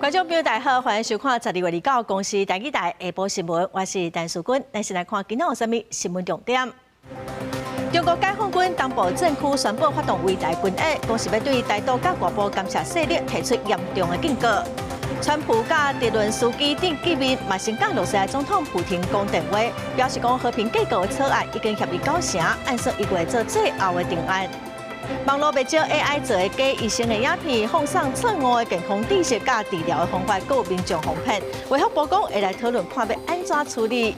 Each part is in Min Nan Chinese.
觀眾朋友大家好，歡迎收看12月29公視台語台下晡新聞，我是陳淑君。咱先來看今仔有啥物新聞重點。中國解放軍東部戰區宣布發動圍台軍演，講是欲對台獨佮外部干涉勢力提出嚴重的警告。川普佮澤倫斯基頂見面，嘛先佮俄羅斯總統普廷講電話，表示講和平計畫的草案已經協議九成，按算1月做最後的定案。網路袂少 AI 做的假醫生的影片，放送錯誤的健康知識佮治療的方法，閣有民眾予騙。衛福部講會來討論看欲按怎處理。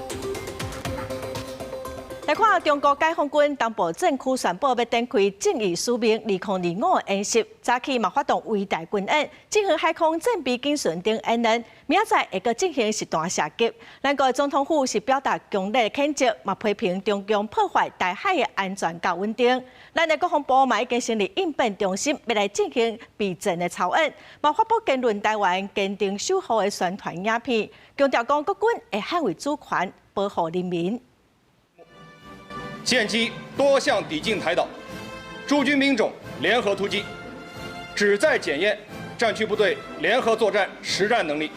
來看中國解放軍東部戰區宣布欲展開正義使命2025演習，早起嘛發動圍台軍演，進行海空戰備警巡等演練，明仔載會閣進行實彈射擊。咱國總統府是表達強烈譴責，嘛批評中共破壞台海的安全佮穩定。咱的國防部嘛已經成立應變中心，欲來進行備戰的操演，嘛發布堅論台灣堅定守護的宣傳影片，強調講國軍會捍衛主權，保護人民。艦機多項抵近台島，諸軍兵種聯合突擊，旨在檢驗戰區部隊聯合作戰實戰能力。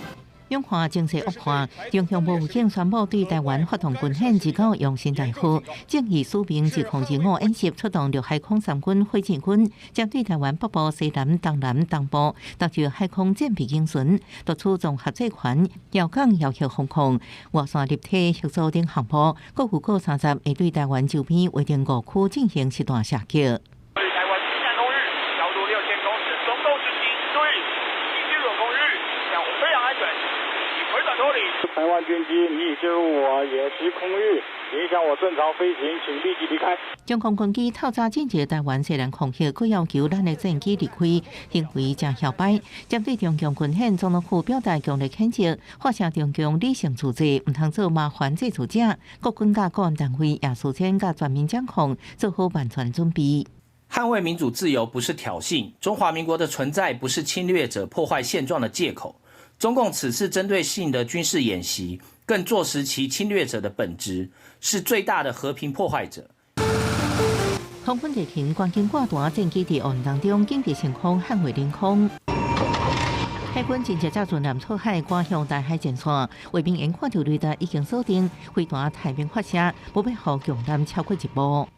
兩岸情勢惡化，中共無預警宣布對台灣發動軍演，直到揚聲大呼，正義使命2025演習出動陸海空三軍火箭軍，針對台灣北部、西南、東南、東部，達至海空戰備警巡，奪取綜合制權、遙控遙控防空、外線立體協助等項目，閣有過30會對台灣周邊劃定五區進行實彈射擊。台灣西南空域，高度6000公尺，中共軍機，注意，已進入空域，將非常安全。台灣軍機，你已進入我演習空域，影響我正常飛行，請立即離開。中共軍機透早進入台灣西南空域，閣要求咱的戰機離開，行為誠囂擺。針對中共軍演，總統府表達強烈譴責，發聲中共理性處置，毋通做麻煩製造者。國軍佮國安單位也事先佮全面掌控，做好萬全準備。捍衛民主自由不是挑釁，中華民國的存在不是侵略者破壞現狀的借口。中共此次針對性的軍事演習，更坐實其侵略者的本質，是最大的和平破壞者。空軍地勤趕緊掛單戰機佇烏雲當中緊急升空，捍衛領空。海軍真濟隻船艦出海，趕向台海前線，衛兵眼看著雷達已經鎖定，飛彈待命發射，無欲予共艦超過一步。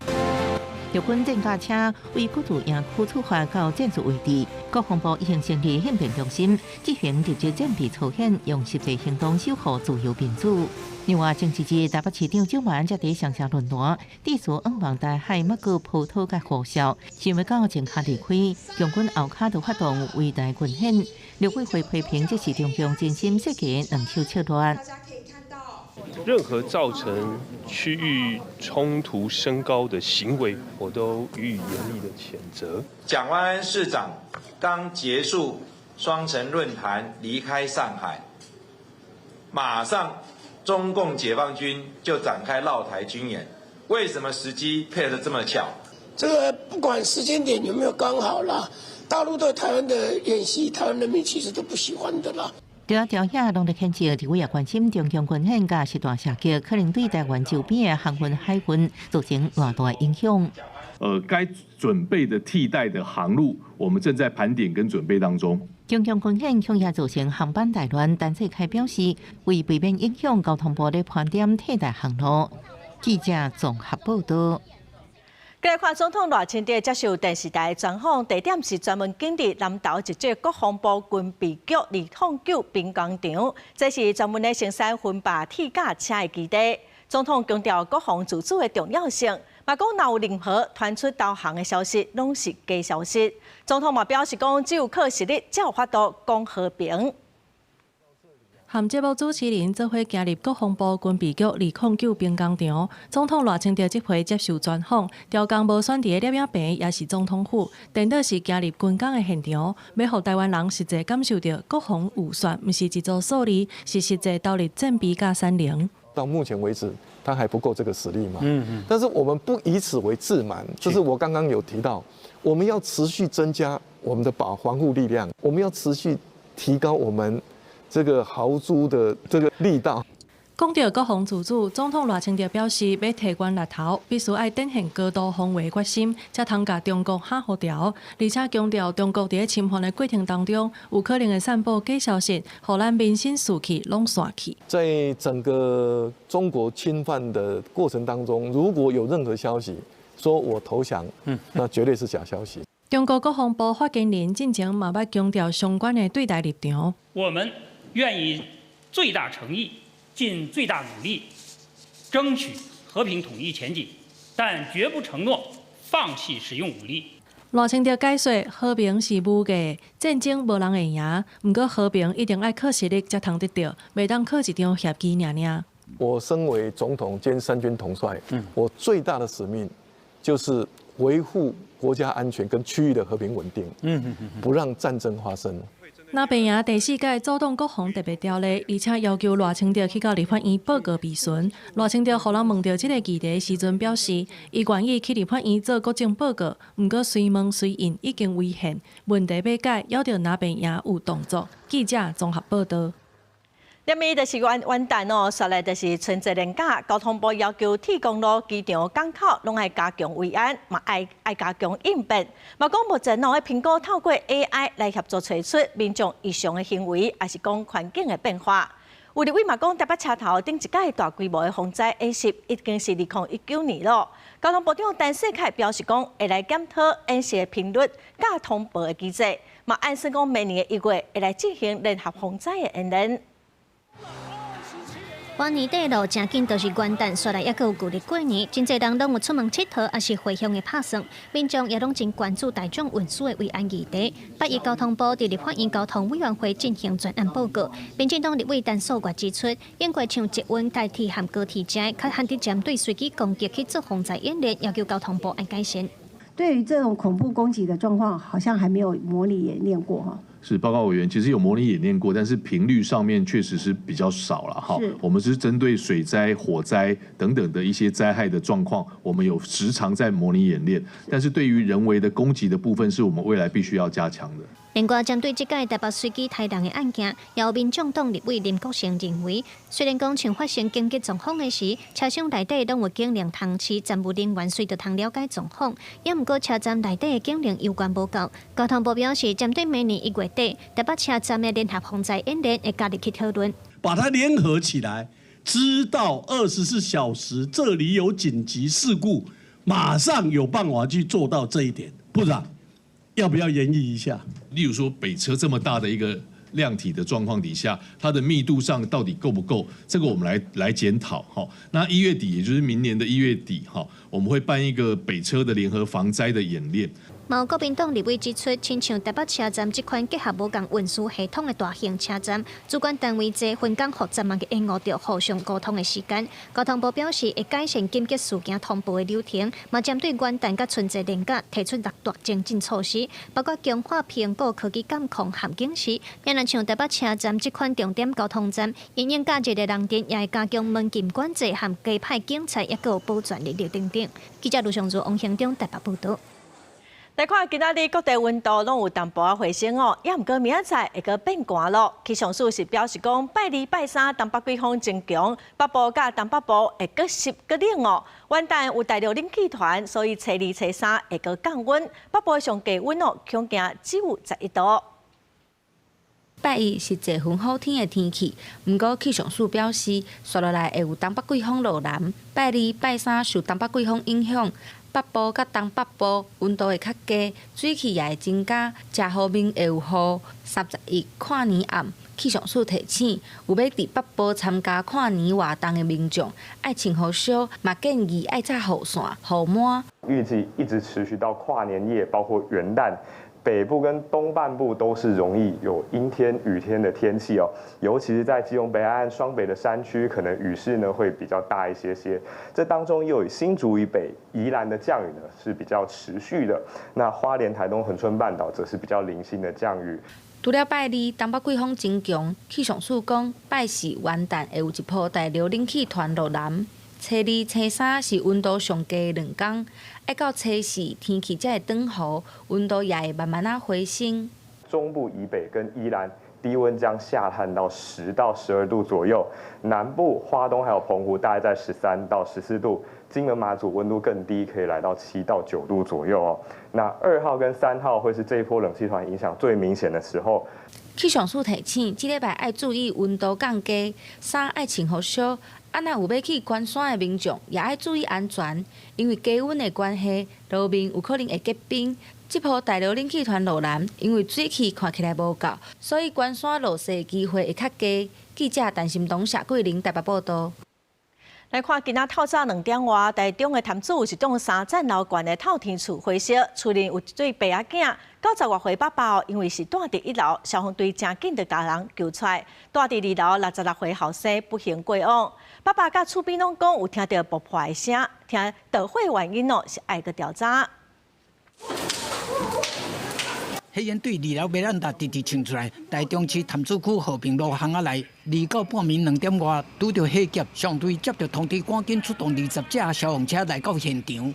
陸軍戰甲車為各自營區出發到戰術位置，國防部已經成立應變中心，執行特別戰備操演，用實際行動守護自由民主。另外，前一日台北市長蔣萬安才佇雙城論壇，致詞向望台海莫閣波濤佮呼嘯，想欲到前跤離開，共軍後跤就發動圍台軍演，陸委會批評這是中共精心設計兩手策略。任何造成區域衝突升高的行為，我都予以嚴厲的譴責。蔣萬安市長剛結束雙城論壇，離開上海，馬上中共解放軍就展開繞台軍演。為什麼時機配合得這麼巧？這個不管時間點有沒有剛好啦，大陸對台灣的演習，台灣人民其實都不喜歡的啦。除了朝野攏佇譴責，立委也關心中共軍演佮實彈射擊，可能對台灣周邊的航運、海運造成偌大影響。該準備的替代的航路，我們正在盤點跟準備當中。中共軍演恐也造成航班大亂，陳世凱表示，為避免影響，交通部咧盤點替代航路。記者綜合報道。來看總統賴清德接受電視台專訪，地點是專門建佇南投一座國防部軍備局209兵工廠，這是專門咧生產軍備鐵甲車的基地。總統強調國防自主的重要性，嘛講若有任何傳出投降的消息，攏是假消息。總統嘛表示講，只有靠實力才有法度講和平。和節目主持人做伙行入國防部軍備局209兵工廠，總統賴清德這回接受專訪，調工無選佇攝影棚，抑是總統府，顛倒是行入軍工的現場，欲予台灣人實際感受著國防預算，毋是一組數字，是實際投入戰備佮產能。到目前為止，他還不夠這個實力嘛？但是我們不以此為自滿，就是我剛剛有提到，我們要持續增加我們的保防護力量，我們要持續提高我們這個豪豬的這個力道。講著國防自主，總統賴清德表示，欲提懸力頭，必須愛展現高度防衛決心，才通共中國嚇予牢。而且強調，中國佇咧侵犯的過程當中，有可能會散布假消息，予咱民心士氣攏散去。在整個中國侵犯的過程當中，如果有任何消息說我投降，那絕對是假消息。中國國防部發言人進前嘛捌強調相關的對台立場。我們願以最大誠意，盡最大努力，爭取和平統一前進，但絕不承諾放棄使用武力。賴清德解說：和平是無價，戰爭無人會贏。毋過和平一定愛靠實力才通得著，袂當靠一張協議爾爾。我身為總統兼三軍統帥，我最大的使命就是維護國家安全跟區域的和平穩定，不讓戰爭發生。藍白贏第四屆阻擋國防特別條例，而且要求賴清德去到立法院報告備詢。賴清德予人問著這个議題時陣，表示伊願意去立法院做國政報告，毋過隨問隨應已經違憲，問題欲解，猶著藍白贏有動作。記者綜合報道。入面就是元旦哦，紲來就是春節連假，交通部要求鐵公路、機場、港口攏愛加強維安，嘛愛加強應變。嘛講目前哦，蘋果透過 AI 來協助揣出民眾異常的行為，抑是講環境的變化。有立委嘛講，台北車頭頂一屆大規模的防災演習已經是2019年咯。交通部長陳世凱表示講，會來檢討演習的頻率、佮通報的機制，嘛按算講明年的1月會來進行聯合防災的演練。跨年底路誠緊，就是元旦，紲來猶閣有舊曆過年，真濟人攏有出門𨑨迌，抑是回鄉的拍算。民眾也攏真關注大眾運輸的維安議題。八一交通部佇立法院交通委員會進行專案報告。民進黨立委陳素月指出，應該像捷運、台鐵和高鐵遮，較罕得針對隨機攻擊去做防災演練，要求交通部愛改善。對於這種恐怖攻擊的狀況，好像還沒有模擬演練過哈。是報告委員，其實有模擬演練過，但是頻率上面確實是比較少了哈。我們是針對水災、火災等等的一些災害的狀況，我們有時常在模擬演練。但是對於人為的攻擊的部分，是我們未來必須要加強的。另外，針對這屆台北隨機刣人的案件，由民眾黨立委林國成認為，雖然講像發生緊急狀況的時，車廂內底攏有警力通視，站務人員隨時通了解狀況，也毋過車站內底的警力猶懸無夠。交通部表示，針對明年1月底台北車站的聯合防災演練，會加入去討論，把它聯合起來，知道24小時這裡有緊急事故，馬上有辦法去做到這一點。部長，要不要研議一下？例如說北車這麼大的一個量體的狀況底下，它的密度上到底夠不夠？這個我們來檢討。哈，那一月底，也就是明年的一月底，哈，我們會辦一個北車的聯合防災的演練。嘛有國民黨立委指出，親像台北車站這款結合無仝運輸系統的大型車站，主管單位濟分工複雜嘛，會延誤著互相溝通的時間。交通部表示，會改善緊急事件通報的流程，嘛針對元旦佮春節連假提出六大精進措施，包括強化蘋果科技監控和警示。若像台北車站這款重點交通站，因應假日的人潮，也會加強門禁管制和加派警察，抑閣有保全人力等等。記者盧尚如、王興中台北報導。來看今仔日各地溫度攏有淡薄仔回升哦，也毋過明仔載會閣變寒咯。氣象署是表示講，拜二、拜三東北季風增強，北部佮東北部會閣濕閣冷哦。元旦有大陸冷氣團，所以初二、初三會閣降溫。北部上低溫哦，恐驚只有11度。拜一是濟雲好天的天氣，毋過氣象署表示，紲落來會有東北季風落南。拜二、拜三受東北季風影響，北部佮東北部溫度會較低，水汽也會增加，遮雨面會有雨。31跨年暗，氣象署提醒，有欲佇北部參加跨年活動的民眾，愛穿予少，嘛建議愛紮雨傘、雨帽。預計一直持續到跨年夜，包括元旦。北部跟東半部都是容易有陰天、雨天的天氣哦，尤其是在基隆北海岸、雙北的山區，可能雨勢呢會比較大一些些。這當中又以新竹以北、宜蘭的降雨呢是比較持續的，那花蓮、台東、恆春半島則是比較零星的降雨。除了拜二東北季風增強，氣象署講拜四元旦會有一波大陸冷氣團落南。初二、初三是溫度上低的兩工，愛到初四天氣才會轉雨，溫度也會慢慢仔回升。中部以北跟宜蘭低溫將下探到10到12度左右。南部、花東還有澎湖大概在13到14度，金門馬祖溫度更低，可以來到7到9度左右哦。那2號跟3號會是這一波冷氣團影響最明顯的時候。氣象署提醒，這禮拜愛注意溫度降低，衫愛穿予少。啊，若有欲去懸山的民眾，也愛注意安全，因為低溫的關係，路面有可能會結冰。這波大陸冷氣團落南，因為水汽看起來無夠，所以懸山落雪的機會會較低。記者陳心東、謝桂玲台北報道。來看今仔透早2點外，台中的潭子有一棟三層樓懸的透天厝火燒，厝內有一對爸仔囝，90外歲爸爸因為是蹛佇一樓，消防隊誠緊就共人救出來。蹛佇二樓66歲後生不幸過往。爸爸佮厝邊攏講有聽著爆破的聲，聽著火原因哦是愛閣調查。火焰對二樓白蘭達直直衝出來，台中市潭子區和平路巷仔內，29半暝2點外，拄著火劫，上隊接著通知，趕緊出動20架消防車來到現場。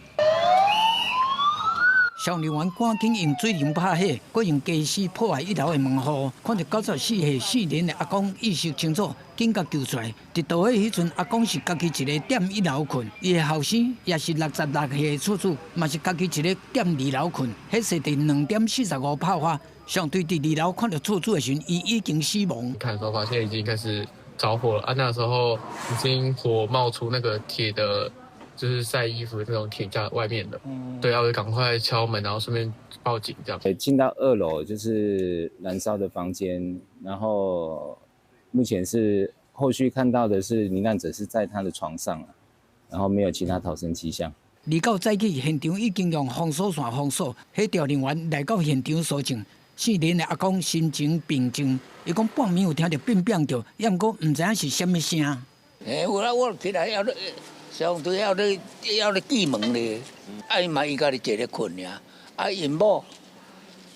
消防人員趕緊用水龍拍火，閣用家私破壞一樓的門戶，看著94歲姓林的阿公意識清楚，緊共救出來。佇著火彼陣，阿公是家己一个踮一樓睏，伊的後生也是66歲的厝主，嘛是家己一个踮二樓睏。彼時佇2點45爆發，上隊佇二樓看著厝主的時陣，伊已經死亡。看的時候發現已經開始著火了啊！那時候已經火冒出那個鐵的。就是曬衣服的那種鐵架外面的，對，要趕快敲門，然後順便報警這樣。進到二樓就是燃燒的房間，然後目前是後續看到的是罹難者是在他的床上，然後沒有其他逃生跡象。29早起，現場已經用封鎖線封鎖，火調人員來到現場搜證。姓林的阿公心情平靜，伊講半暝有聽著變變叫，也毋過毋知影是啥物聲。欸，有啦，我起來要消防隊猶咧記門咧，啊伊嘛伊家己坐咧睏爾，啊𪜶某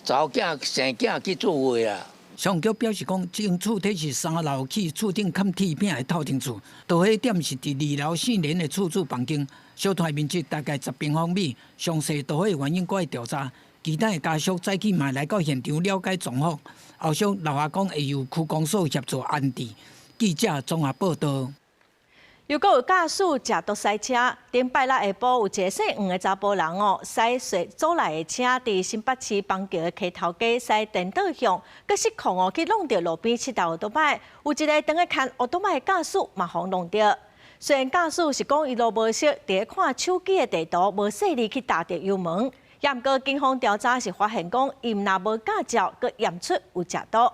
查某囝生囝去做伙啦。消防局表示講，這間厝體是三樓起厝頂崁鐵餅的透天厝，著火點是佇二樓姓林的厝主房間，燒炭面積大概10平方米，詳細著火原因閣愛調查。其他的家屬早起嘛來到現場了解狀況，後續老阿公會由區公所協助安置。記者綜合報道。又閣有駕駛食毒駛車，頂拜六下晡有一个姓黃的查埔人哦，駛隨組來的車佇新北市板橋的溪頭街駛顛倒向，閣失控哦，去挵著路邊七台歐多擺，有一个當咧牽歐多擺的駕駛嘛予挵著。雖然駕駛是講伊路無熟，佇咧看手機的地圖，無細膩去踏著油門，也毋過警方調查是發現講，伊毋若無駕照，閣驗出有食毒。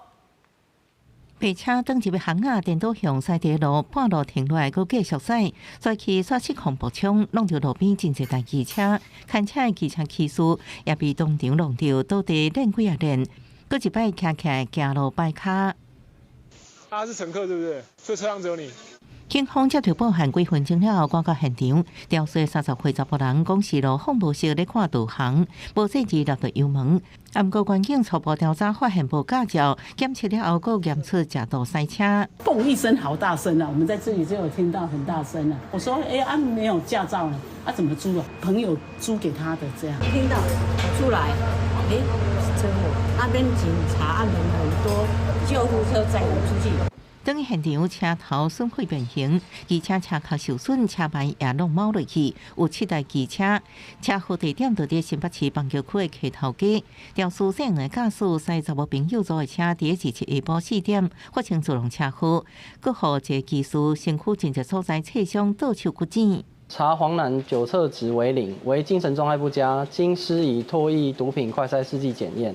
白車轉入巷仔，顛倒向駛佇路，半路停落來，閣繼續駛，再去煞失控爆衝，挵著路邊真濟台機車，牽車的機車騎士也被當場挵著，倒地練幾仔練，閣一擺徛起來行路擺跤。他是乘客，對不對？所以車上只有你。警方接著報案幾分鐘了後，趕到現場，調查30歲查埔人講是路況無熟咧看導航，無細緻踏著油門。啊，毋過員警初步調查發現無駕照，檢測了後閣驗出食毒駛車。嘣一聲，好大聲啊！我們在這裡就有聽到很大聲啊。我說：哎，啊沒有駕照呢，啊怎麼租啊？朋友租給他的這樣。聽到出來，哎，車禍，那邊警察啊人很多，救護車載我出去。當現場車頭損毀變形，機車車殼受損，車牌也攏貓落去。有七台機車，車禍地點就佇新北市板橋區的溪頭街。肇事姓的駕駛駛查某朋友租的車，佇27下晡4點發生自動車禍，閣予一个機師身軀真濟所在切傷，倒手骨折。查黃疸酒測值為零，為精神狀態不佳，經施以唾液毒品快篩試劑檢驗，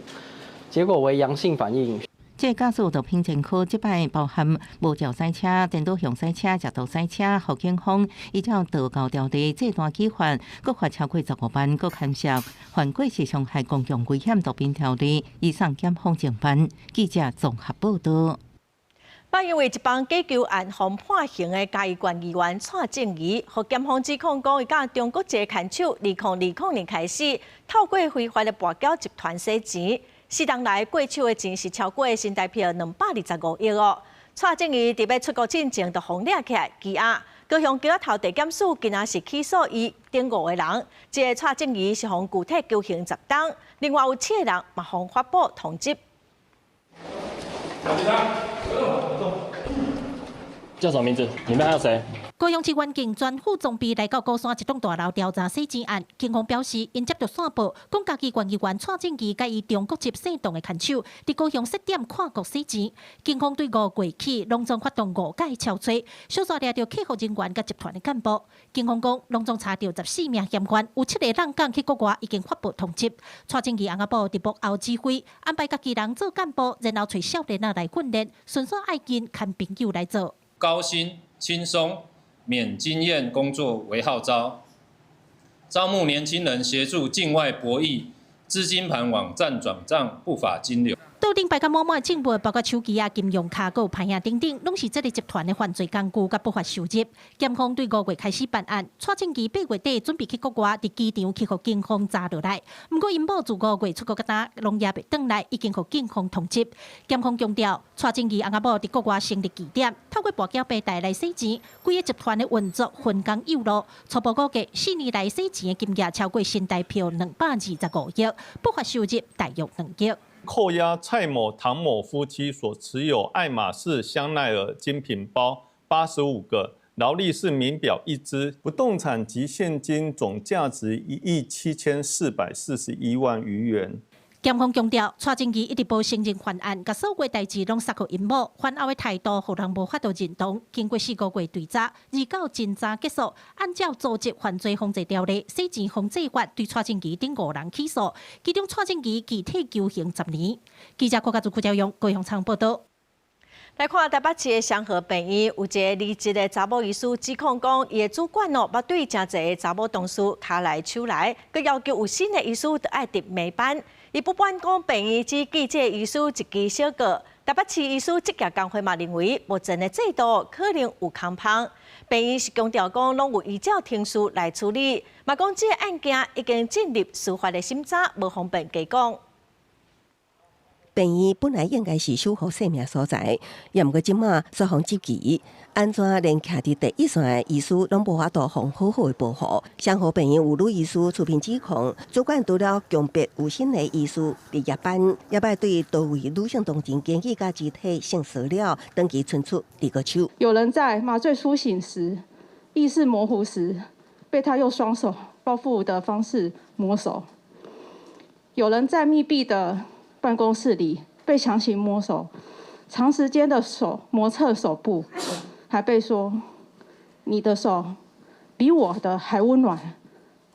結果為陽性反應。這個駕駛毒品前科，這擺包含無照駛車、顛倒向駛車、食毒駛車，予警方依照道交條例這單舉發，閣罰超過15萬，閣牽涉犯過失傷害公共危險毒品條例，移送檢方偵辦。記者綜合報道。因為一枋假球案，予判刑的嘉義縣議員蔡正宜，予檢方指控講，伊佮中國一个牽手，2020年開始透過非法的跋筊集團洗錢。4冬來過手的錢是超過新台幣225億哦。蔡正宜佇欲出國進前就予掠起來羈押，高雄橋仔頭地檢署今仔是起訴伊等五個人，這个蔡正宜是予具體求刑10冬，另外有七個人嘛予法部通緝。叫什麼名字？裡面還有誰？高雄市環境專副裝備來到鼓山一棟大樓調查洗錢案，警方表示，𪜶接著線報，講嘉義縣議員蔡正宜佮伊中國籍姓董的牽手，佇高雄設點跨國洗錢。警方對5月起，攏總發動五屆抄揣，小煞掠著客服人員佮集團的幹部。警方講，攏總查著14名嫌犯，有七個人港去國外已經發布通緝。蔡正宜翁仔某佇幕後指揮，安排家己人做幹部，然後揣少年仔來訓練，順紲愛𪜶牽朋友來做。高薪輕鬆免經驗工作為號召，招募年輕人協助境外博弈、資金盤網站轉賬不法金流。桌頂擺甲滿滿證物，包括手機啊、金融卡、閣有牌仔等等，攏是這个集團的犯罪工具佮不法收入。檢方對5月開始辦案，蔡正宜8月底準備去國外，佇機場去予警方查落來。毋過𪜶某自5月出國到今，攏猶未轉來，已經予警方通緝。檢方強調，蔡正宜翁仔某佇國外成立據點，透過跋筊平台來洗錢，規个集團的運作分工有路。初步估計，4年來洗錢的金額超過新台票225億，不法收入大約2億。扣押蔡某、唐某夫妻所持有愛馬仕、香奈兒精品包85個，勞力士名錶一支，不動產及現金總價值1億7441萬餘元。檢方強調，蔡正宜一直無承認犯案，共所有代誌攏捒予𪜶某，犯後的態度予人無法度認同。經過4個月追查，29偵查結束，按照組織犯罪防治條例、洗錢防治法，對蔡正宜等五人起訴，其中蔡正宜具體求刑10年。記者郭家祖、郭朝陽高雄場報道。來看台北市的雙和病院，有一个離職的查某醫師指控講，伊的主管哦，捌對誠濟的查某同事跤來手來，閣要求有新的醫師著愛值暝班。伊不滿講病院只給這个醫師一支小告。台北市醫師職業工會嘛認為，目前的制度可能有空縫。病院是強調講，攏有依照程序來處理，嘛講這个案件已經進入司法的審查，無方便加講。病院本來應該是守護生命所在，也毋過這馬雙方執棋，按怎連徛佇第一線的醫師攏無法度予好好的保護。雙和病院有女醫師出面指控，主管除了強迫有新的醫師值夜班，也捌對多位女性同仁言語佮肢體性騷擾，長期伸出佇個手。有人在麻醉甦醒時，意識模糊時，被他用雙手報復的方式摸手；有人在密閉的辦公室裡被強行摸手，長時間的手磨蹭手部，還被說你的手比我的還溫暖，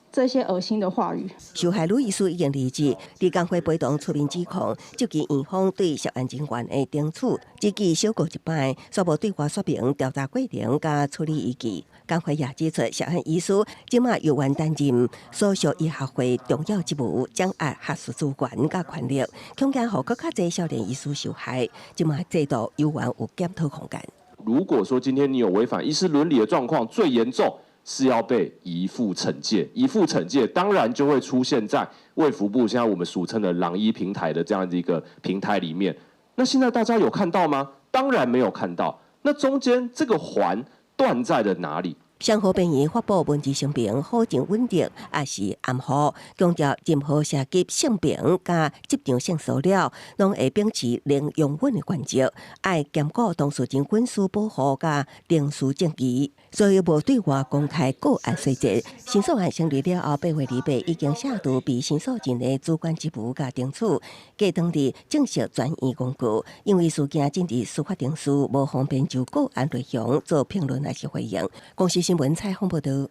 這些噁心的話語。受害女醫師已經離職，佇工會陪同出面指控，就其院方對涉案人員的懲處，只記小告一擺，煞無對外說明調查過程佮處理依據。工會也指出，涉案醫師這馬猶原擔任所屬醫學會重要職務，掌握學術資源佮權力，恐驚予閣較濟少年醫師受害。這馬制度猶原有檢討空間。如果說今天你有違反醫師倫理的狀況，最嚴重是要被移付懲戒，移付懲戒當然就會出現在衛福部現在我們俗稱的狼醫平台的這樣的一個平台裡面。那現在大家有看到嗎？當然沒有看到。那中間這個環斷在了哪裡？雙和病院發布文字聲明，保證穩定，抑是暗號，強調任何涉及性平佮職場性騷擾，攏會秉持零容忍的原則，愛兼顧當事人隱私保護佮程序正義，所以無對外公開個案細節。申訴案成立了後，8月28已經卸除被申訴人的主管職務佮懲處，過當日正式轉院公告。因為事件進入司法程序，無方便就個案內容做評論抑是回應。公視新聞採訪報導。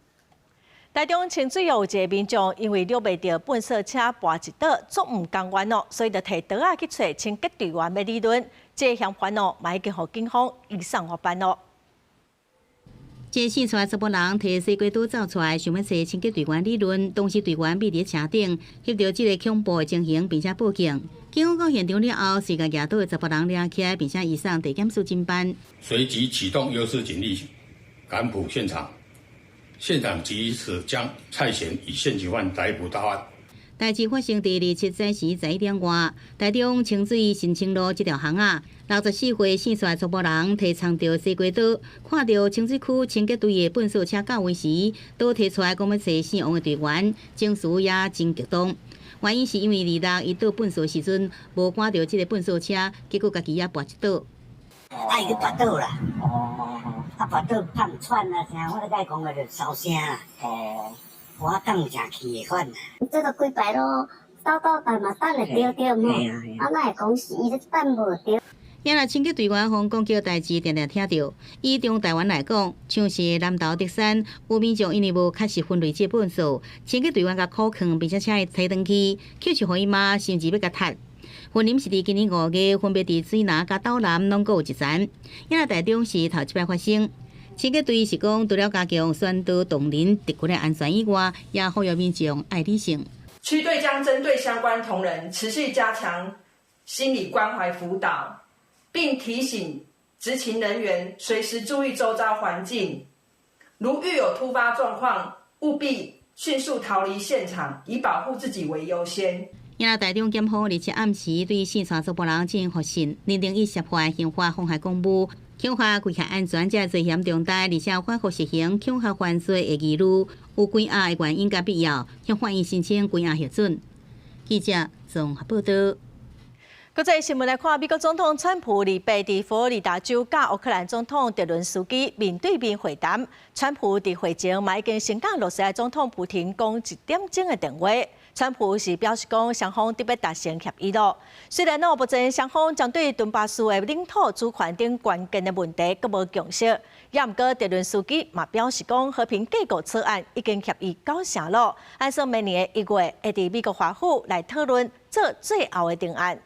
台中清水有一个民眾因為掠袂著糞掃車跋一倒，足毋甘願哦，所以就提刀仔去揣清潔隊員欲理論。這个嫌犯哦，嘛已經予警方移送法辦咯。這個姓蔡查埔人提西瓜刀走出來，想欲揣清潔隊員理論。當時隊員覕佇車頂，翕著這个恐怖的情形，並且報警。警方到現場了後，隨共舉刀的查埔人掠起來，並且移送地檢署偵辦。隨即啟動優勢警力趕赴現場，現場及時將蔡賢以現行犯逮捕到案。代誌發生佇27早時11點外，台中清水新清路這條巷仔，64歲姓蔡查埔人提藏著西瓜刀，看著清水區清潔隊的糞掃車到位時，刀提出來講欲揣姓王的隊員，情緒也真激動。原因是因為二六伊倒糞埽時陣無趕著這个糞埽車，結果家己也跋一倒。啊，伊去跋倒啦。哦。啊，跋倒胖喘啊啥，我咧共伊講個就燒聲啦。哦。我當誠氣的款。這個幾擺咯，走走等嘛等會著對無？啊，哪會講是伊咧等無著？也若清潔隊員予攻擊代誌，定定聽著。以中台灣來講，像是南投竹山，有民眾因為無確實分類這糞埽，清潔隊員共苦勸，並且請伊提轉去，抾拾予伊媽，甚至欲共踢。雲林是佇今年5月，分別佇水林佮斗南攏閣有一層，也若台中是頭一擺發生。清潔隊是講，除了加強宣導同仁特區的安全以外，也呼籲民眾愛理性。區隊將針對相關同仁持續加強心理關懷輔導，並提醒執勤人員隨時注意周遭環境，如遇有突發狀況，務必迅速逃離現場，以保護自己為優先。也若台中檢方日前暗時對四川查埔人進行複審，認定伊涉犯刑法妨害公務、恐嚇危害安全這罪嫌重大，而且反覆實行恐嚇犯罪的疑慮，有關押的原因佮必要，向法院申請關押核准。記者綜合報道。國際新聞來看，美國總統川普禮拜佇佛羅里達州佮烏克蘭總統澤倫斯基面對面會談。川普佇會前嘛已經先佮羅西亞總統普廷講一點鐘的電話。川普是表示講，雙方得欲達成協議囉。雖然哦，目前雙方針對頓巴斯的領土主權等關鍵的問題閣無共識，也毋過澤倫斯基嘛表示講，和平計劃草案已經協議九成囉。按算明年的1月會佇美國華府來討論做最後的定案。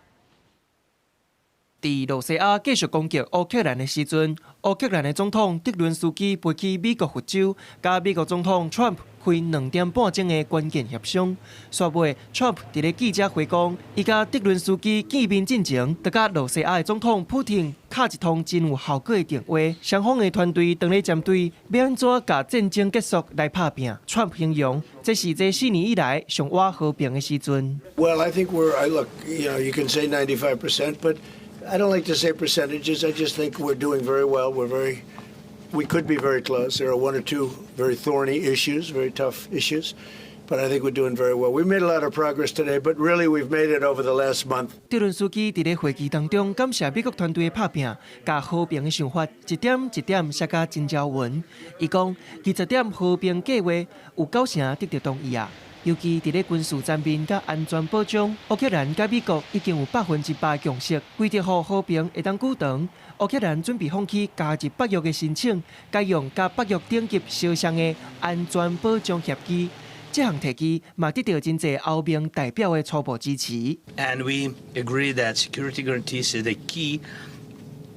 佇羅西亞繼續攻擊烏克蘭的時陣，烏克蘭的總統澤倫斯基飛去美國佛州，佮美國總統川普開2點半鐘的關鍵協商。煞尾，川普佇咧記者會講，伊佮澤倫斯基見面進前，就佮羅西亞的總統普廷敲一通真有效果的電話。雙方的團隊當咧針對欲按怎共戰爭結束來拍拚。川普形容這是這4年以來上倚和平的時陣。 Well, I think we're. I look, you can say 95%, but I don't like to say percentages. I just think we're doing very well. We could be very close. There are one or two very thorny issues, very tough issues, but I think we're doing very well. We made a lot of progress today, but really we've made it over the last month. 澤倫斯基佇咧會議當中感謝美國團隊的拍拚，共和平的想法一點一點寫甲真條文。伊講，20點和平計劃有九成得著同意啊。尤其佇咧軍事層面佮安全保障，烏克蘭佮美國已經有100%共識。為著予和平會當久長，烏克蘭準備放棄加入北約的申請，改用佮北約等級相像的安全保障協議。這項提議嘛得著真濟歐盟代表的初步支持。 And we agree that security guarantees is the key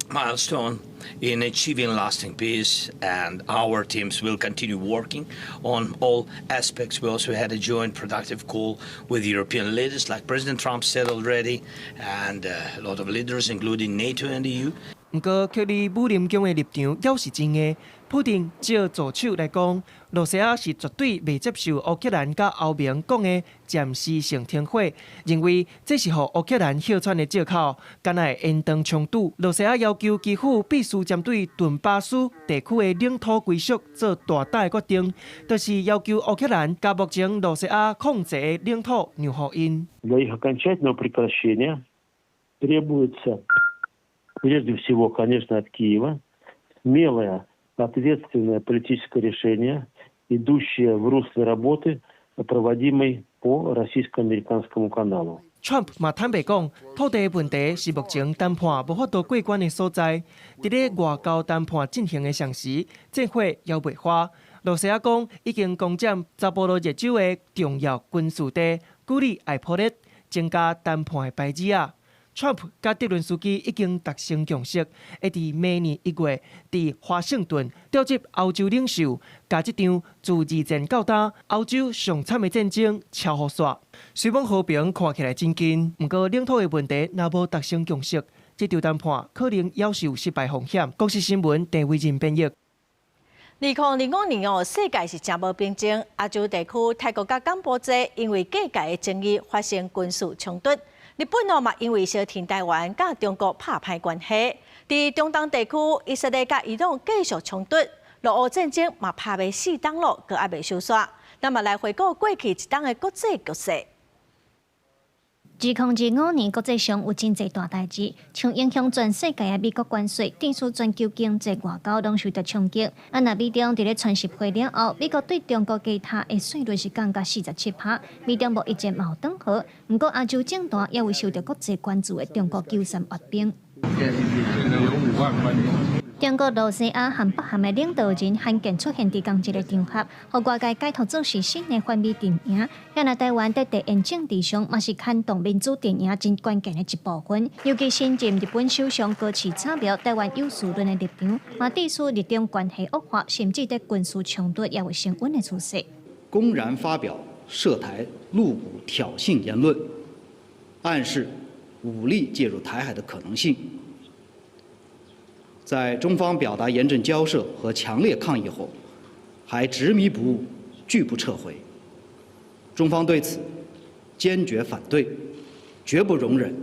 milestone in achieving lasting peace, and our teams will continue working on all aspects. We also had a joint productive call with European leaders, like President Trump said already, and a lot of leaders, including NATO and EU. 毋過，克里姆林宮的立場猶是真硬。普丁借助手來講，羅西亞是絕對袂接受烏克蘭佮歐盟講的暫時性停火，認為這是予烏克蘭歇喘的藉口，敢若會延長衝突。羅西亞要求基輔必須針對頓巴斯地區的領土歸屬做大膽的決定，就是要求烏克蘭共目前羅西亞控制的領土讓予𪜶。 Для их окончательного прекращения требуется прежде всего, конечно, от Киева смелое, ответственное политическое решение, идущее в русле работы, проводимой по российско-американскому каналу. Trump 嘛坦白講，土地問題是目前談判無法度過關的所在。佇咧外交談判進行的同時，戰火猶未化。羅西亞講已經攻佔扎波羅熱州的重要軍事地古里艾波列，增加談判的牌子仔。Trump 佮澤倫斯基已經達成共識，會佇明年1月佇華盛頓召集歐洲領袖，共這場自二戰到今歐洲上慘的戰爭敲予煞。雖罔和平看起來真近，毋過領土的問題若無達成共識，這場談判可能猶是有失敗風險。公視新聞鄭惟仁編譯。2025年哦，世界是誠無平靜。亞洲地區泰國佮柬埔寨因為邊界的爭議發生軍事衝突。日本哦嘛，因為相挺台灣，佮中國拍歹關係。佇中東地區，以色列佮伊朗繼續衝突，俄烏戰爭嘛拍欲四冬囉，閣猶未收煞。咱嘛來回顧過去一冬的國際局勢。2025年國際上有真濟大代誌，像影響全世界的美國關稅，致使全球經濟外交攏受到衝擊。啊，若美中佇咧川習會了後，美國對中國其他的稅率是降到47%，美中貿易戰嘛有斷河。毋過亞洲政壇也有受到國際關注的中國九三閱兵。中國、露西亞和北韓的領導人罕見出現佇仝一个場合，予外界解讀做是新的反美陣營。也若台灣佇地緣政治上嘛是牽動民主陣營真關鍵的一部分。尤其新任日本首相高市早苗台灣有事論的立場，嘛致使日中關係惡化，甚至佇軍事衝突也有升溫的趨勢。公然發表涉台露骨挑釁言論，暗示武力介入台海的可能性。在中方表達嚴正交涉和強烈抗議後，還執迷不悟，拒不撤回。中方對此堅決反對，絕不容忍。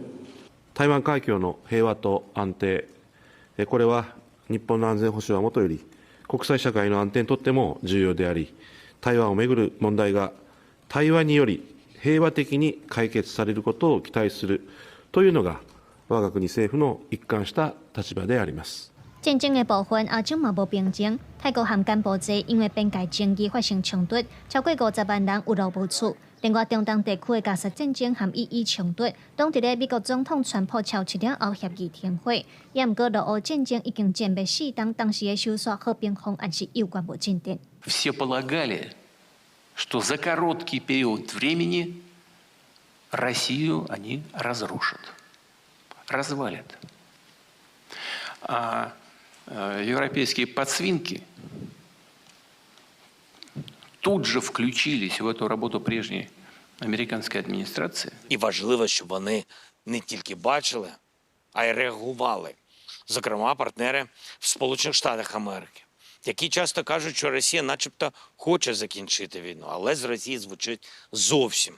台灣海峡の平和と安定、これは日本の安全保障はもとより、國際社會の安定にとっても重要であり、台灣をめぐる問題が対話により平和的に解決されることを期待するというのが、我が國政府の一貫した立場であります。戰爭的部分，亞洲嘛無平靜。泰國和柬埔寨因為邊界爭議發生衝突，超過50萬人有路無厝。另外，中東地區的加沙戰爭和以伊衝突，攏佇咧美國總統川普簽署了後協議停火。也毋過，俄烏戰爭已經戰欲四冬，當時的收煞和平方案是猶原無進展。 Все полагали, что за короткий период времени Россию они разрушат, развалят. А европейские подсвинки тут же включились в эту работу прежней американской администрации. І важливо, щоб вони не тільки бачили, а й реагували. Зокрема, партнери в Сполучених Штатах Америки, які часто кажуть, що Росія начебто хоче закінчити війну, але з Росії звучить зовсім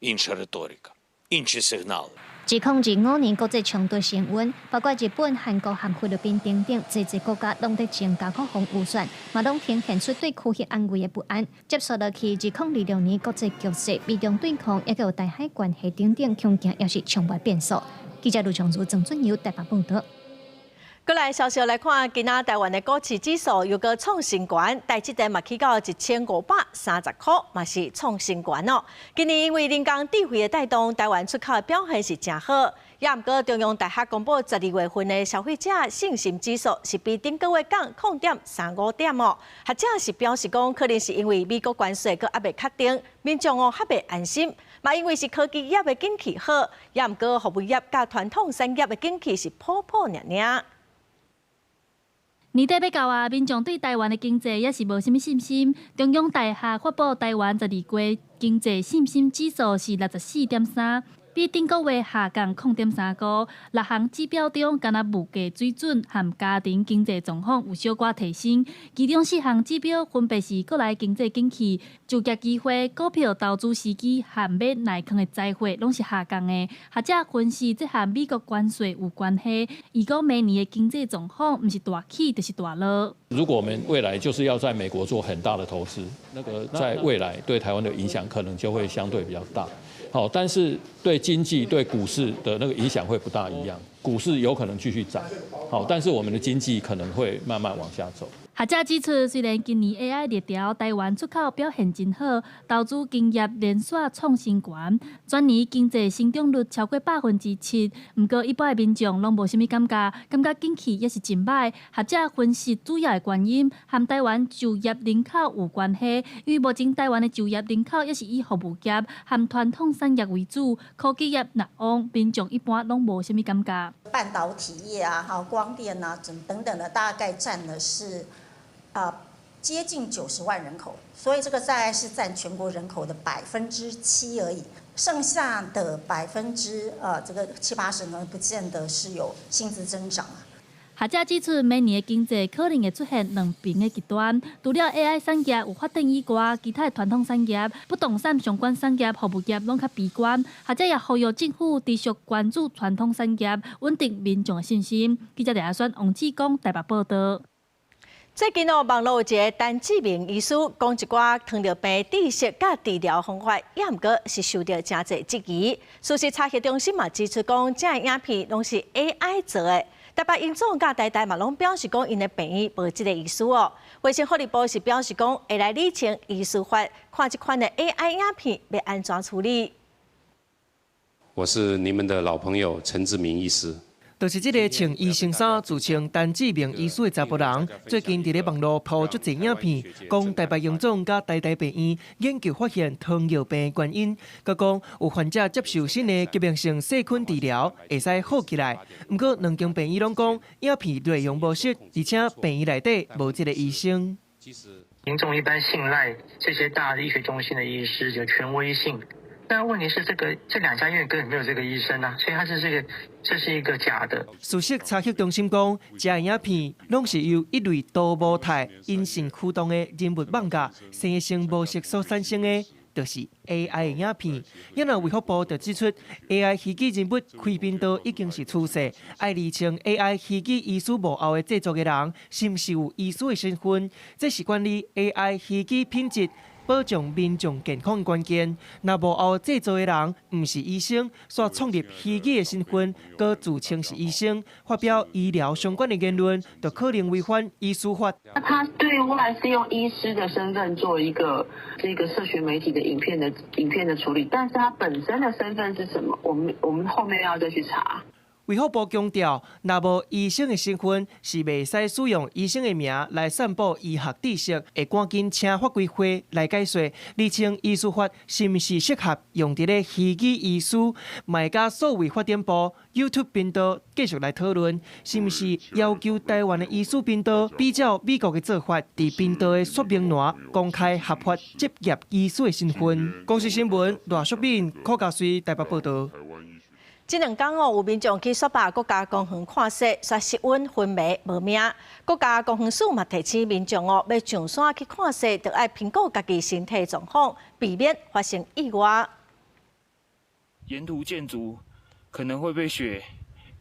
інша риторика, інші сигнали. 2025年國際衝突升溫，包括日本、韓國和菲律賓等等，濟濟國家攏佇增加國防預算，嘛攏呈現出對區域安危的不安。接續落去，2026年國際局勢、美中對抗，抑閣有台海關係等等，恐驚也是充滿變數。記者盧長如、鄭俊友台北報導。過來消息來看，今仔台灣的股市指數又閣創新高，台積電嘛起到1530塊，嘛是創新高哦。今年因為人工智慧的帶動，台灣出口的表現是誠好。也毋過中央大學公布12月份的消費者信心指數是比頂個月降0.35點哦。學者是表示講，可能是因為美國關稅閣猶未確定，民眾哦較袂安心。嘛因為是科技業的景氣好，也毋過服務業佮傳統產業的景氣是普普爾爾。年底欲到啊，民眾對台灣的經濟也是無啥物信心。中央大學發布台灣12月經濟信心指數是64.3。比頂個月下降0.3個。六項指標中，干焦物價水準和家庭經濟狀況有小可提升。其中四項指標分別是國內經濟景氣、就業機會、股票投資時機和買耐囥的災貨攏是下降的。學者分析，這和美國關稅有關係。伊講明年的經濟狀況毋是大起就是大落。如果我們未來就是要在美國做很大的投資，那個在未來對台灣的影響可能就會相對比較大。好，但是對經濟、對股市的那個影響會不大一樣，股市有可能繼續漲，好，但是我們的經濟可能會慢慢往下走。學者指出，雖然今年 AI 熱潮，台灣出口表現真好，投資金額連續創新高，全年經濟成長率超過7%。毋過一般的民眾攏無啥物感覺，感覺景氣也是真䆀。學者分析主要的原因，和台灣就業人口有關係，因為目前台灣的就業人口也是以服務業和傳統產業為主，科技業若旺，民眾一般攏無啥物感覺。半導體業啊，哈，光電啊，等等等的，大概佔的是接近90萬人口，所以這個大概是佔全國人口的7%而已，剩下的百分之這個七八十呢，不見得是有薪資增長啊。學者指出，明年的經濟可能會出現兩邊的極端。除了 AI 產業有發展以外，其他的傳統產業、不動產相關產業、服務業攏較悲觀。學者也呼籲政府持續關注傳統產業，穩定民眾的信心。記者李阿選、王志剛台北報導。最近哦，網路有一个陳志明醫師講一寡糖尿病知識佮治療方法，也毋過是受著誠濟質疑。事實查核中心嘛指出講，這个影片攏是 AI 做的。台北榮總佮台大嘛攏表示講，𪜶的病院無這个醫師哦。衛生福利部是表示講，會來理清醫師法，看這款的 AI 影片欲按怎處理。我是你們的老朋友陳志明醫師。就是這个穿醫生衫、自稱陳志明醫師的查埔人，最近佇咧網路鋪足濟影片，講台北榮總佮台大病院研究發現糖尿病原因，閣講有患者接受新的革命性細菌治療，會使好起來。毋過兩間病院攏講影片內容無實，而且病院內底無這个醫生。民眾一般信賴這些大醫學中心的醫師有權威性。但問題是，這兩家醫院根本沒有這個醫生啊，所以他是這個，這是一個假的。事實查核中心講，這个影片攏是由一類多模態引擎驅動的人物網架生成模式所產生的，就是 AI 的影片。也若衛福部就指出，AI 虛擬人物開頻道已經是趨勢，愛釐清 AI 虛擬醫師幕後的製作的人，是毋是有醫師的身份，這是管理 AI 虛擬品質、保障民眾健康的關鍵。若幕後製作的人毋是醫生，煞創立虛擬的身份，閣自稱是醫生，發表醫療相關的言論，就可能違反醫師法。那他對外是用醫師的身份做一個這個社群媒體的影片的處理，但是他本身的身份是什麼？我們後面要再去查。衛福部強調，若無醫生的身份，是袂使使用醫生的名來散布醫學知識，會趕緊請法規會來解說，釐清醫師法是毋是適合用佇咧虛擬醫師，嘛會佮數位發展部 YouTube 頻道繼續來討論，是毋是要求台灣的醫師頻道比照美國的做法，佇頻道的說明欄公開合法執業醫師的身份。公視新聞賴淑敏、柯家瑞台北報道。這兩工哦，有民眾去雪霸國家公園看雪，煞失溫昏迷無命。國家公園署嘛提醒民眾哦，欲上山去看雪，著愛評估家己身體狀況，避免發生意外。沿途建築可能會被雪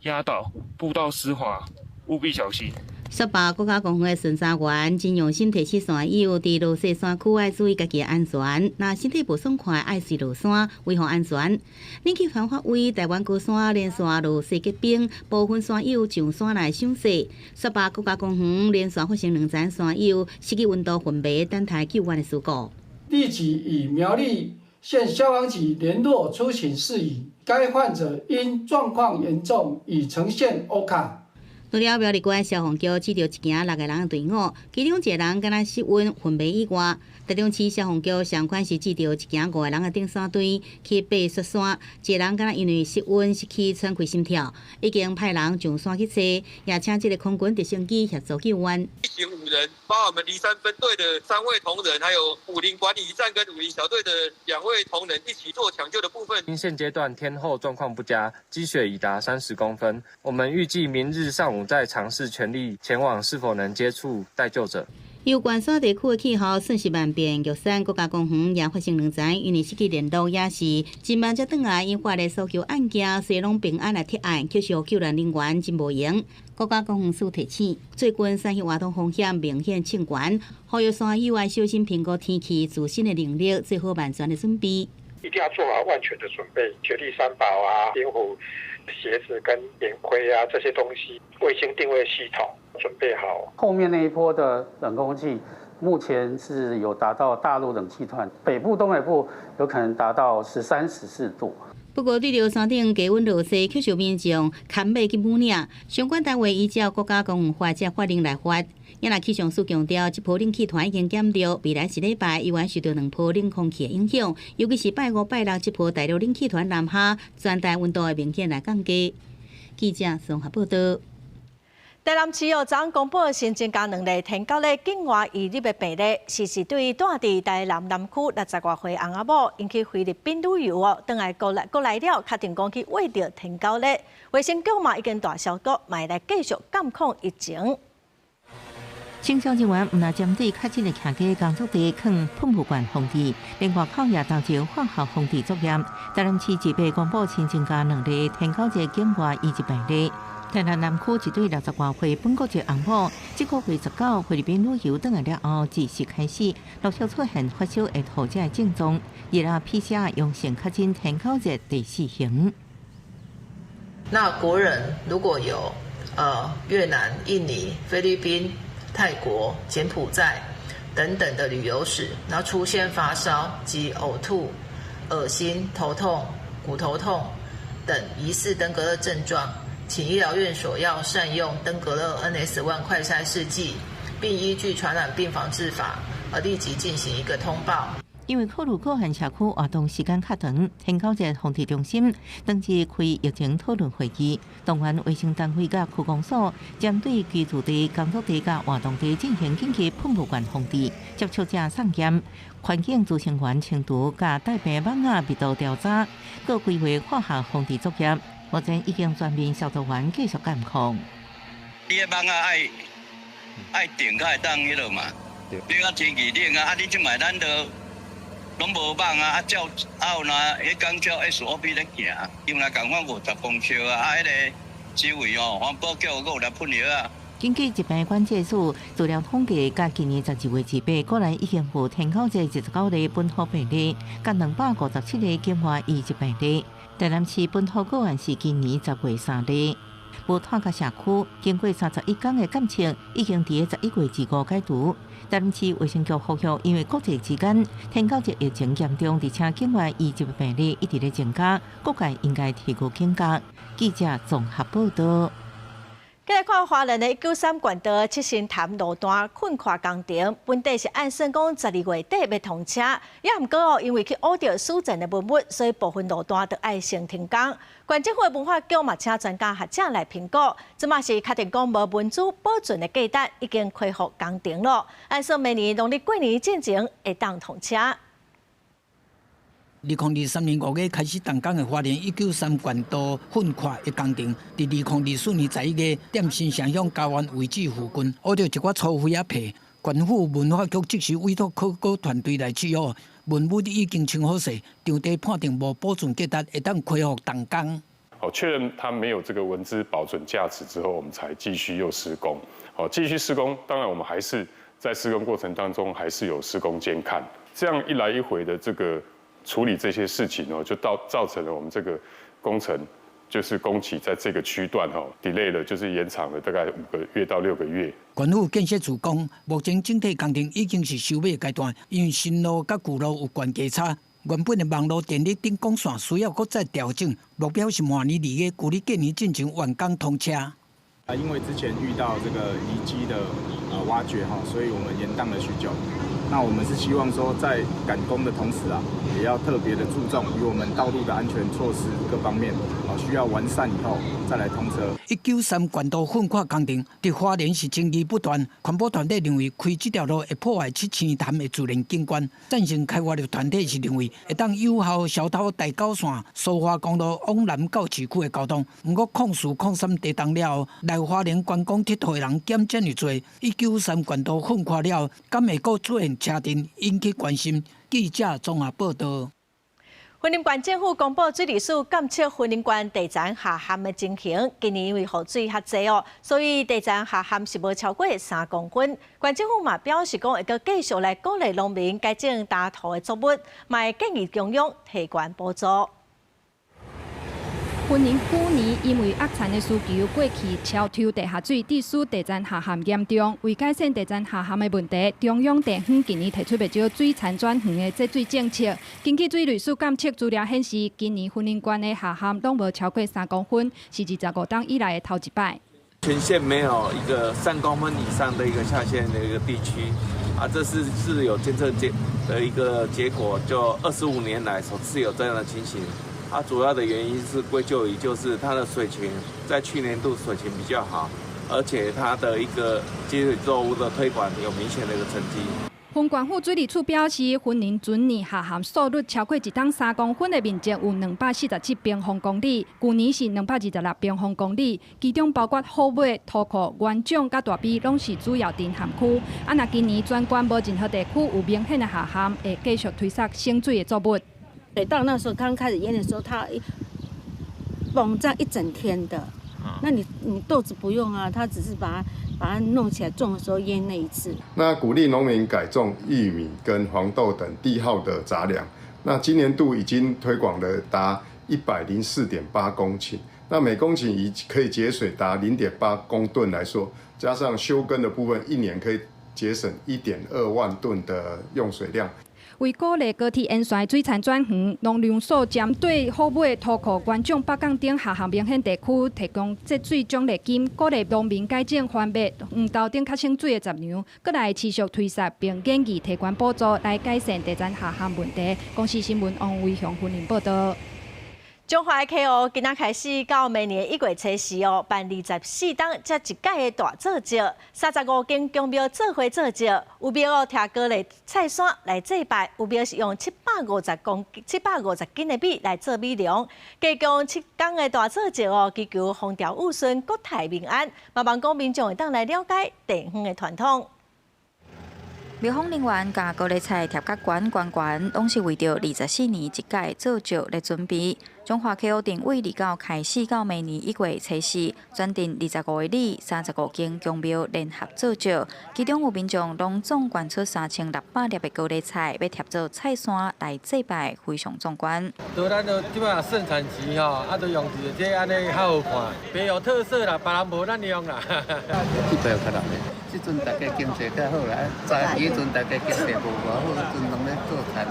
壓倒，步道濕滑，務必小心。雪霸國家公園的巡查員真用心提醒山友，佇落雪山區愛注意家己的安全。若身體無爽快，愛隨落山，維護安全。冷氣團發威，台灣高山連續落雪結冰，部分山友上山來賞雪。雪霸國家公園連續發生兩層山友失去溫度昏迷，等待救援的事故。立即與苗栗縣消防局聯絡出勤事宜。該患者因狀況嚴重，已呈現 OHCA。除了苗栗縣消防局接著一行六个人的隊伍，其中一个人敢若失溫昏迷以外，台中市消防局相款是接著一行五个人的登山隊去爬雪山，一个人敢若因為失溫失去喘氣心跳，已經派人上山去揣，也請這个空軍直升機協助救援。一行五人，包括我們梨山分隊的三位同仁，還有武陵管理站跟武陵小隊的兩位同仁一起做搶救的部分。因現階段天候狀況不佳，積雪已達30公分，我們預計明日上午再嘗試全力前往，是否能接觸待救者。有關山地區的氣候瞬息萬變，玉山國家公園也發生兩層因為失去聯絡，也是真慢才轉來引發的搜救案件，雖然攏平安來撤案，卻是予救援人員真無閒。國家公園署提醒，最近山域活動風險明顯升懸，呼籲山友愛小心評估天氣自身的能力，做好萬全的準備。一定要做好萬全的準備，雪地三寶啊，冰壺、鞋子跟棉盔啊這些東西，衛星定位系統準備好。後面那一波的冷空氣，目前是有達到大陸冷氣團，北部、東北部有可能達到13、14度。不過，對著山頂低溫落雪，卻受民眾牽馬去武嶺。相關單位依照國家公園法這法令來罰。也若氣象署強調，這波冷氣團已經減弱，未來一禮拜依然受著兩波冷空氣的影響，尤其是拜五、拜六這波大陸冷氣團南下，全台溫度會明顯來降低。記者綜合報道。台南市哦，昨昏公布新增加兩例天狗咧境外移入的病例，是對蹛佇台南南區60外歲翁仔某，𪜶去菲律賓旅遊哦，轉來國內國來了，確定講去餵著天狗咧。衛生局嘛已經大消毒，嘛會來繼續監控疫情。清消人員毋但針對確診的客家工作地囥噴霧罐防治，連外口也投入化學防治作業。台南市這擺公布新增加兩例天狗熱境外移入病例。台南南區一對60外歲本國籍翁某，這個月19菲律賓旅遊轉來了後，自四開始陸續出現發燒、會吐這症狀，日啊 PCR 陽性確診天狗熱第四型。那國人如果有越南、印尼、菲律賓、泰國、柬埔寨等等的旅遊史，然後出現發燒及嘔吐、噁心、頭痛、骨頭痛等疑似登革熱症狀，請醫療院所要善用登革熱 NS1 快篩試劑，並依據傳染病防治法而立即進行一個通報。因為考慮個案社區活動時間較長，天狗熱防治中心當日開疫情討論會議，動員衛生單位佮區公所針對居住地、工作地佮活動地進行緊急噴霧罐防治，接觸者送檢、環境衛生員清除佮帶病蚊仔密度調查，閣規劃化學防治作業。目前已經全面消毒完，繼續監控。你的網仔愛定才會當彼落嘛？你講天氣冷啊，啊你這擺咱都攏無網啊，啊照啊有若彼工照 SOP 咧行，因為仝款50公尺啊，啊彼個周圍哦，環保局閣有來噴藥啊。根據疾病管制署資料統計，佮今年12月28，個人已經有天狗熱29例本土病例，佮257例境外移入病例。台南市本土個案是今年10月3例。無拖到社區，經過31天的監測，已經佇11月25解除。台南市衛生局呼籲，因為國際之間天狗熱疫情嚴重，而且境外移入病例一直咧增加，各界應該提高警覺。記者綜合報道。繼來看花蓮的193縣道七星潭路段竣闊工程，本底是按算講12月底欲通車，也毋過哦，因為去挖著史前的文物，所以部分路段都愛先停工。縣政府的文化局嘛，請專家學者來評估，這馬是確定講無文資保存的價值，已經恢復工程咯。按算明年農曆過年進前會當通車。2023年5月開始動工的花蓮193縣道竣闊的工程，佇2024年11月，踮新城鄉家灣遺址附近，挖著一寡粗灰仔皮。縣府文化局即時委託考古團隊來試挖，文物已經清好勢，場地判定無保存價值，會當恢復動工。好，確認它沒有這個文資保存價值之後，我們才繼續又施工。好，繼續施工，當然我們還是在施工過程當中還是有施工監看，這樣一來一回的這個處理這些事情哦，就到造成了我們這個工程就是工期在這個區段哈 delay 了，就是延長了大概5個月到6個月。縣府建設處講，目前整體工程已經是收尾階段，因為新路佮舊路有懸低差，原本的網路電力頂光線需要閣再調整，目標是明年2月，舊曆過年進前完工通車。啊，因為之前遇到這個遺跡的挖掘哈，所以我們延宕了許久。那我們是希望說，在趕工的同時啊，也要特別的注重於我們道路的安全措施各方面啊，需要完善以後再來通車。193縣道竣闊工程佇花蓮是爭議不斷，環保團體認為開這條路會破壞七星潭的自然景觀，贊成開發的團體是認為會當有效消偷台九線蘇花公路往南到市區的交通。毋過04、03地動了後，來花蓮觀光𨑨迌的人減遮爾濟。193縣道竣闊了後，敢會閣出現車陣引起關心？記者綜合報道。雲林縣政府公布水利署監測雲林縣地層下陷的情形，今年因為雨水較濟哦，所以地層下陷是無超過3公分。縣政府嘛表示講，會閣繼續來鼓勵農民改種焦土的作物，嘛會建議中央提懸補助。雲林舊年因為壓田的需求過去超抽地下水，致使地層下陷嚴重。為改善地層下陷的問題，中央地方近年提出袂少水田轉園的節水政策。根據水利署監測資料顯示，今年雲林縣的下陷攏無超過3公分，是25冬以來的頭一擺。全縣沒有一個3公分以上的一個下陷的一個地區，啊，這是有監測結的一個結果，就25年來首次有這樣的情形。啊，主要的原因是歸咎於就是它的水情在去年度水情比較好，而且它的一個節水作物的推廣有明顯的一個成績。雲縣府水利處表示，雲林全年下陷速率超過一冬3公分的面積有247平方公里，舊年是226平方公里，其中包括虎尾、塗庫、元長佮大埤，攏是主要沉陷區。啊，若今年全縣無任何地區有明顯的下陷，會繼續推捒省水的作物。對，到那時候剛開始淹的時候，它膨脹一整天的，那你豆子不用啊，他只是把它弄起來種的時候醃那一次。那鼓勵農民改種玉米跟黃豆等低耗的雜糧。那今年度已經推廣了達104.8公頃，那每公頃以可以節水達0.8公噸來說，加上休耕的部分，一年可以節省1.2萬噸的用水量。為鼓勵高鐵沿線水產轉園，農糧署針對虎尾塗庫原種北港頂下陷明顯地區提供節水獎勵金，鼓勵農民改種番麥、黃豆等較省水的雜糧，閣來持續推捒並建議提懸補助來改善地層下陷問題。公視新聞王維雄分報導。彰化溪湖今仔開始到明年1月初4哦，辦24冬才一屆的大做醮，35間宮廟做伙做醮，有廟哦提高麗菜山來祭拜，有廟是用750斤的米來做米糧。加強7工的大做醮哦，祈求風調雨順、國泰民安，嘛望講民眾會當來了解地方的傳統。廟方人員共高麗菜疊較懸懸懸，攏是為著24年一屆做醮咧準備。彰化溪湖鎮對29開始到明年1月初4，全鎮25个里35間宮廟聯合做醮，其中有民眾攏總捐出3600粒的高麗菜，欲疊做菜山來祭拜，非常壯觀。對，咱都這擺盛產期吼，啊，都用一個這按呢較好看，別有特色啦，別人無咱用啦。這擺有較熱鬧。這陣大家經濟較好啦，早期彼陣大家經濟無偌好，彼陣攏咧做田。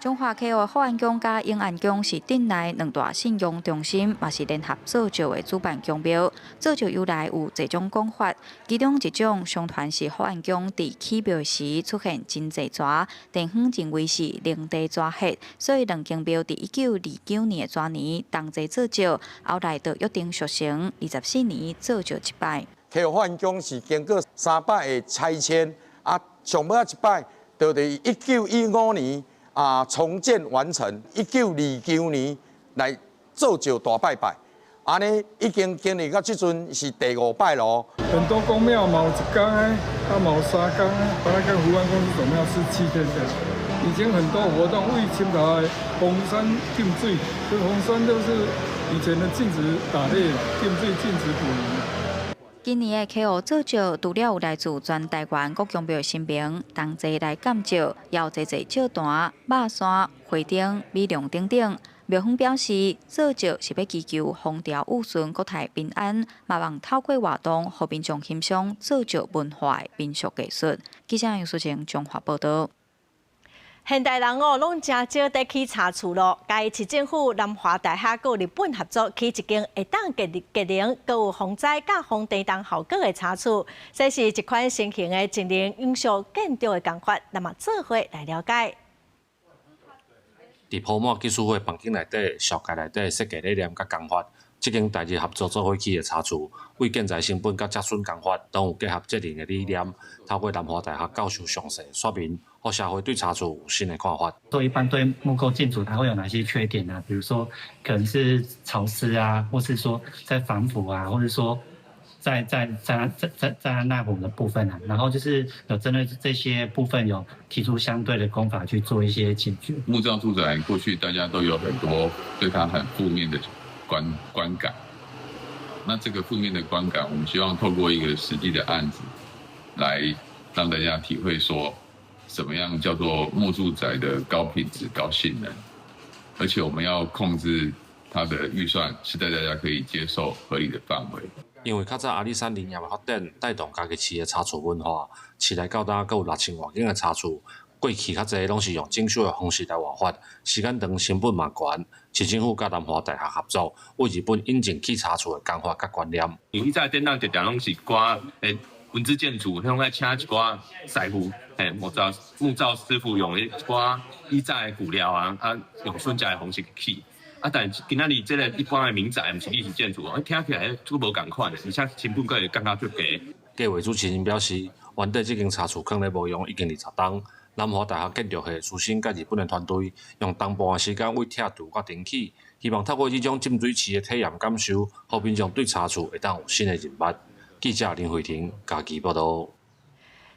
彰化溪湖福安宮佮永安宮是鎮內兩大信仰中心，嘛是聯合做醮的主辦宮廟。做醮由來有濟種講法，其中一種相傳是福安宮佇起廟時出現真濟蛇，地方認為是靈地蛇血，所以兩間廟佇1929年的蛇年同齊做醮，後來就約定俗成，24年做醮一擺。溪湖福安宮是經過3擺的拆遷，啊，上尾仔一擺就佇1915年啊重建完成，1929年來做醮大拜拜，按呢已經經歷到這陣是第五擺咯。很多宮廟嘛有一工的，啊嘛有3工的，本來跟福安宮是總廟是7天的。以前很多活動為清朝的封山禁水，這封山都是以前的禁止打獵、禁水、禁止捕魚。今年的溪湖做醮，除了有來自全台灣各宮廟的神明同齊來監醮，也有濟濟醮壇、肉山、花燈、米糧等等。廟方表示，做醮是欲祈求風調雨順、國泰民安，嘛望透過活動，予民眾欣賞做醮文化的民俗藝術。記者楊淑晴彰化報導。現代人哦，攏誠少佇起茶厝咯。嘉義市政府、南華大學佮日本合作，起一間會當節能、閣有防災佮防地動效果的茶厝。這是一款新型的節能永續建築的工法。那麼做伙來了解。佇鋪滿技術會環境內底、設計內底設計理念佮工法，這間台日合作做伙起的茶厝，為建材成本佮折損工法，攏有結合節能的理念。透過南華大學教授詳細說明，予社會對茶厝有新的看法。說一般對木構建築，它會有哪些缺點呢？比如說，可能是潮濕啊，或是說在防腐啊，或者說在耐火的部分啊，然後就是有針對這些部分有提出相對的工法去做一些解決。木造住宅過去大家都有很多對它很負面的觀感，那這個負面的觀感，我們希望透過一個實際的案子，來讓大家體會說，什麼樣叫做木住宅的高品質、高性能，而且我們要控制它的預算是在大家可以接受合理的範圍。因為較早阿里山林業的發展，帶動嘉義市的茶厝文化，市內到今閣有6000外間的茶厝。過去較濟攏是用整修的方式來活法，時間長成本嘛懸。市政府佮南華大學合作，為日本引進起茶厝的工法佮觀念。因為以前典當常常攏是一寡文字建築，攏愛請一寡師傅，嘿，木造師傅用一寡以前的舊料啊，啊，用順正的方式去起。啊，但是今仔日這个一般的民宅，毋是歷史建築，聽起來足無仝款的，而且成本閣會感覺足低。計劃主持人表示，原底這間茶厝囥咧無用已經20冬。南華大學建築系師生佮日本的團隊，用冬半的時間為拆除佮重起，希望透過這種浸水式的體驗感受，予民眾對茶厝會當有新的認捌。記者林慧婷嘉義報導。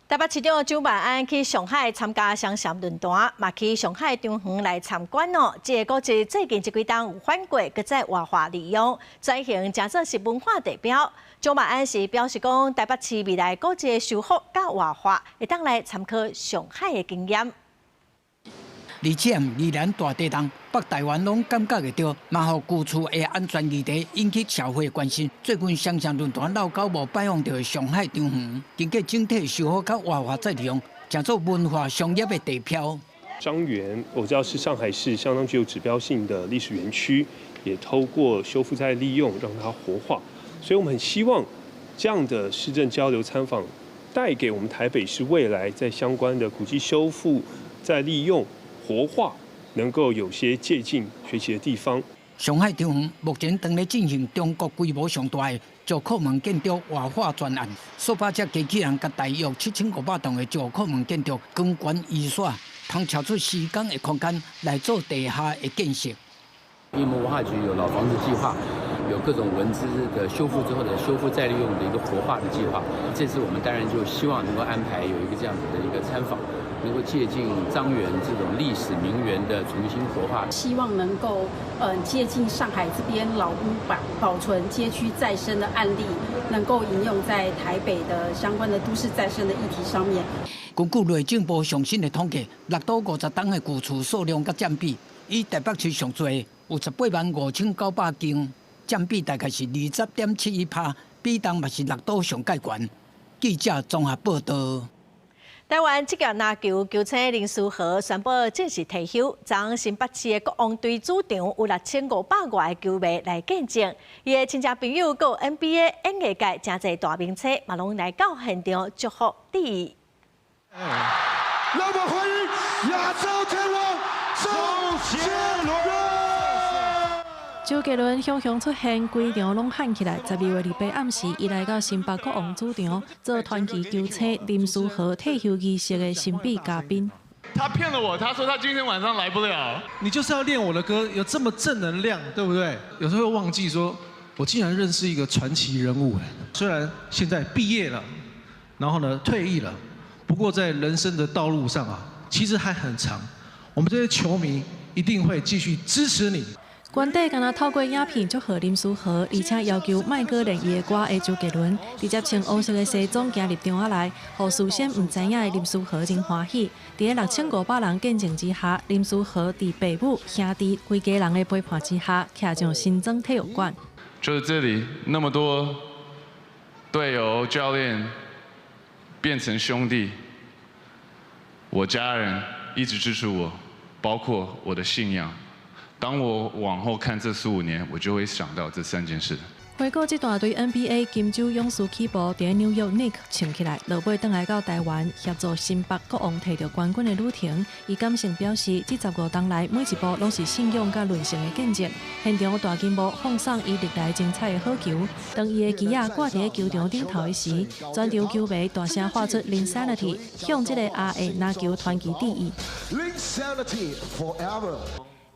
台北市長蔣萬安去上海參加雙城論壇，嘛去上海張園來參觀哦。這个古蹟最近這幾冬有翻過，閣再活化利用，轉型成做是文化地標。蔣萬安是表示講，台北市未來古蹟的修復佮活化，會當來參考上海的經驗。而且宜蘭大地動，北台灣攏感覺會著，嘛予舊厝的安全議題引起社會關心。最近雙城論壇繞九無拜訪著上海張園，經過整體修復佮活化再利用，成做文化商業的地標。張園，我知道是上海市相當具有指標性的歷史園區，也透過修復再利用，讓它活化。所以我們很希望這樣的市政交流參訪，帶給我們台北市未來在相關的古蹟修復再利用、活化，能夠有些借鏡學習的地方。上海張園目前正咧進行中國規模上大的石庫門建築活化專案，數百隻機器人佮大約7500棟的石庫門建築光管移線，通超出時間的空間來做地下的建設。因為文化局有老房子計劃，有各種文資的修復之後的修復再利用的一個活化的計劃。這次我們當然就希望能夠安排有一個這樣子的一個參訪，能夠借鏡張園這種歷史名園的重新活化。希望能夠借鏡上海這邊老屋保存街區再生的案例，能夠應用在台北的相關的都市再生的議題上面。根據內政部上新的統計，六都50棟的舊厝數量佮佔比，以台北市上濟有185,900間，佔比大概是20.71%，比重嘛是六都上蓋懸。記者綜合報道。台灣職業籃球球星林書豪宣布正式退休。昨昏新北市的國王隊主場有6500外个球迷來見證，伊的親戚朋友、閣有 NBA 演藝界誠濟大明星嘛攏來到現場祝福致意。讓我們歡迎亞洲天王周杰倫。周杰倫雄雄出現，規場攏喊起來。12月28暗時，伊來到新北國王主場做傳奇球星林書豪退休儀式的神秘嘉賓。他騙了我，他說他今天晚上來不了。你就是要練我的歌，有這麼正能量，對不對？有時候會忘記說，我竟然認識一個傳奇人物。雖然現在畢業了，然後呢退役了，不過在人生的道路上啊，其實還很長。我們這些球迷一定會繼續支持你。官邸敢若透過影片祝賀林書豪，而且要求莫閣練伊的歌的周杰倫，直接穿烏色的西裝行入場仔內，予事先毋知影的林書豪真歡喜。佇咧6500人見證之下，林書豪佇爸母兄弟規家人的陪伴之下，徛上新莊體育館。就是這裡那麼多隊友、教練變成兄弟，我家人一直支持我，包括我的信仰。當我往後看這15年，我就會想到這三件事。回顧這段對 NBA 金州勇士起步，佇紐約 Knicks 穿起來，落尾轉來到台灣協助新北國王提著冠軍的旅程，伊感性表示，這15冬來每一步攏是信仰佮韌性的見證。現場大銀幕放送伊歷來精彩的好球，當伊的旗仔掛佇球場頂頭的時，全場球迷大聲喊出 Linsanity，向這個亞裔籃球傳奇致意。 Linsanity forever。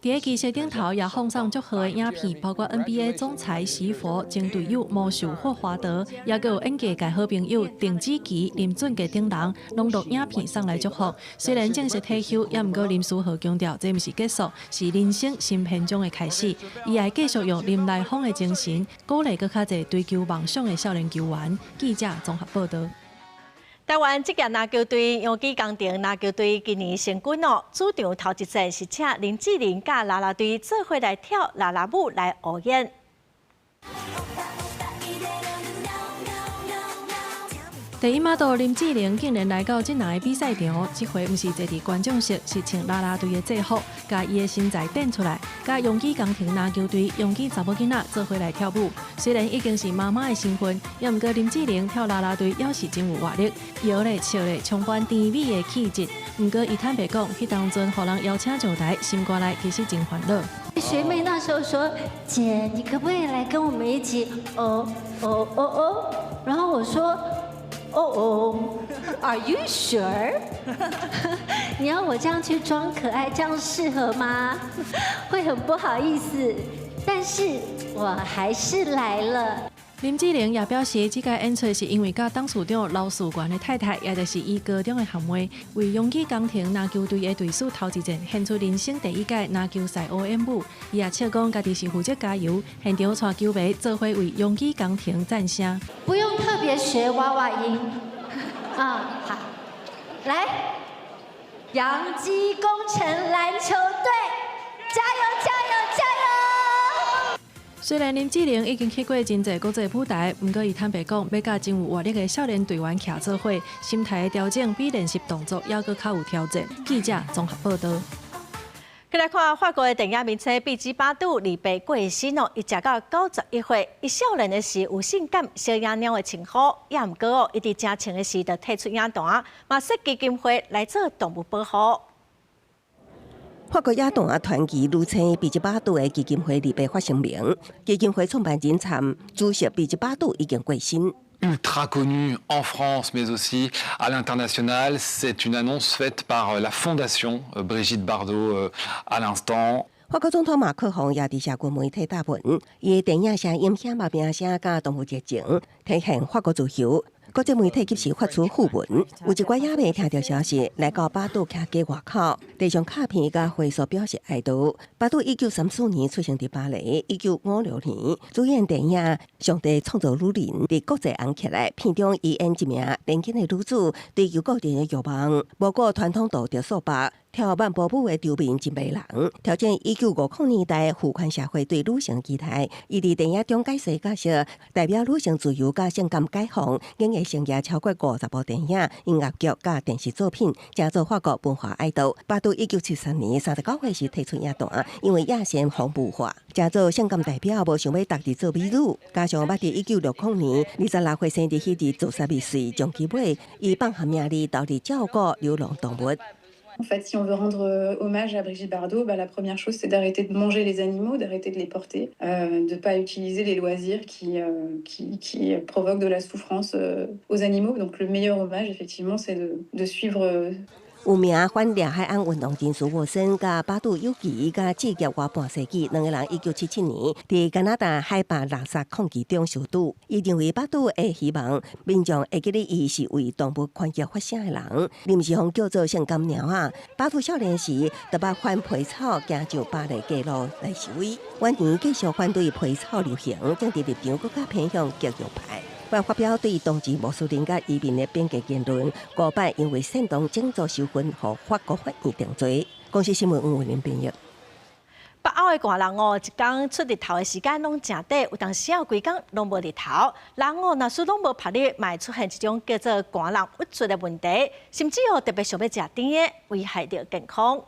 佇咧儀式頂頭也放送祝賀的影片，包括 NBA 總裁徐佛、前隊友魔術霍華德，也閣有演藝界好朋友鄧紫棋、林俊傑等人，攏錄影片送來祝福。雖然正式退休，也毋過林書豪強調，這毋是結束，是人生新篇章的開始。伊會繼續用林來瘋的精神，鼓勵閣較濟追求夢想的少年球員。記者綜合報道。台灣職業籃球隊洋基工程籃球隊今年成軍哦，主場頭一戰是請林志玲佮啦啦隊做伙來跳啦啦舞來匯演。第一馬道林志玲竟然來到這兩个比賽場，這回毋是坐佇觀眾席，是穿啦啦隊的制服，共伊的身材展出來，佮洋基工程籃球隊洋基查某囡仔做伙來跳舞。雖然已經是媽媽的身份，也毋過林志玲跳啦啦隊猶是真有活力，搖咧笑咧，充滿甜美的氣質。毋過伊坦白講，彼當陣予人邀請上台，心肝內其實真煩惱。學妹那時候說：姐，你可不可以來跟我們一起？哦哦哦哦，然後我說。哦哦，Are you sure？你要我這樣去裝可愛，這樣適合嗎？會很不好意思，但是我還是來了。林志玲也表示，這屆演出是因為佮董事長劉樹源的太太，也就是伊高中的學妹，為楊基工程籃球隊的隊史頭一戰，獻出人生第一屆籃球賽烏演舞。伊也笑講，家己是負責加油，現場帶球迷做伙為楊基工程讚聲。不用特別學娃娃音，啊，好，來，楊基工程籃球隊，加油加油加油！雖然林志玲已經去過真濟國際舞台，毋過伊坦白講，欲佮真有活力的少年隊員徛做伙，心態的調整比練習動作猶閣較有挑戰。記者綜合報道。過來看法國的電影明星碧姬巴杜二八過身哦，伊食到91歲，伊少年的時有性感小野貓的稱呼，也毋過哦，伊佇誠穿的時就退出影壇，嘛設基金會來做動物保護。法國影壇傳奇女星碧姬巴杜的基金會二八發聲明，基金會創辦人參主席碧姬巴杜已經過身。 Ultra connue en France, mais aussi à l'international. C'est une annonce faite par la Fondation Brigitte Bardot à l'instant. 法國總統馬克宏也佇社群媒體貼文，伊的電影聲音響目名聲佮動物熱情，體現法國自由。國際媒體及時發出訃聞，有一寡影迷聽著消息，來到巴杜徛街外口，遞上卡片佮花束表示哀悼。巴杜1934年出生佇巴黎，1956年主演電影《上帝創造女人》佇國際紅起來。片中伊演一名年輕的女子追求個人的慾望，無顧傳統道德束縛，跳曼波舞的場面真迷人，挑戰1950年代父權社會對女性期待。伊佇電影中解說角色，代表女性自由佮性感解放，演藝生涯超過50部電影、音樂劇佮電視作品，成做法國文化愛豆。巴杜1973年39歲時退出影壇，因為野心防腐化，成做性感代表，無想欲獨自做美女。加上捌佇1960年26歲生日彼日自殺未遂，將其尾，伊放下名利，投入照顧流浪動物。 En fait, si on veut rendre hommage à Brigitte Bardot, bah, la première chose, c'est d'arrêter de manger les animaux, d'arrêter de les porter, de pas utiliser les loisirs qui provoquent de la souffrance aux animaux. Donc le meilleur hommage, effectivement, c'est de suivre 有名反掠海岸運動人士沃森佮巴杜友誼佮志業外半世紀，兩个人1977年佇加拿大海拔垃圾空氣中相拄。伊認為巴杜會希望民眾會記得伊是為動物權益發聲的人，臨時予叫做性感貓仔。巴杜少年時就捌反皮草行上巴黎街路來示威，晚年繼續反對皮草遊行，政治立場閣較偏向極右派。還發表對同志穆斯林佮移民的貶低言論，五擺因為煽動種族仇恨，予法國法院定罪。公視新聞吳偉林編譯。北歐的寒人哦，一工出日頭的時間攏誠短，有當時仔規工攏無日頭。人哦，若是攏無曝日，嘛會出現一種叫做寒人鬱卒的問題，甚至哦特別想欲食甜的，危害著健康。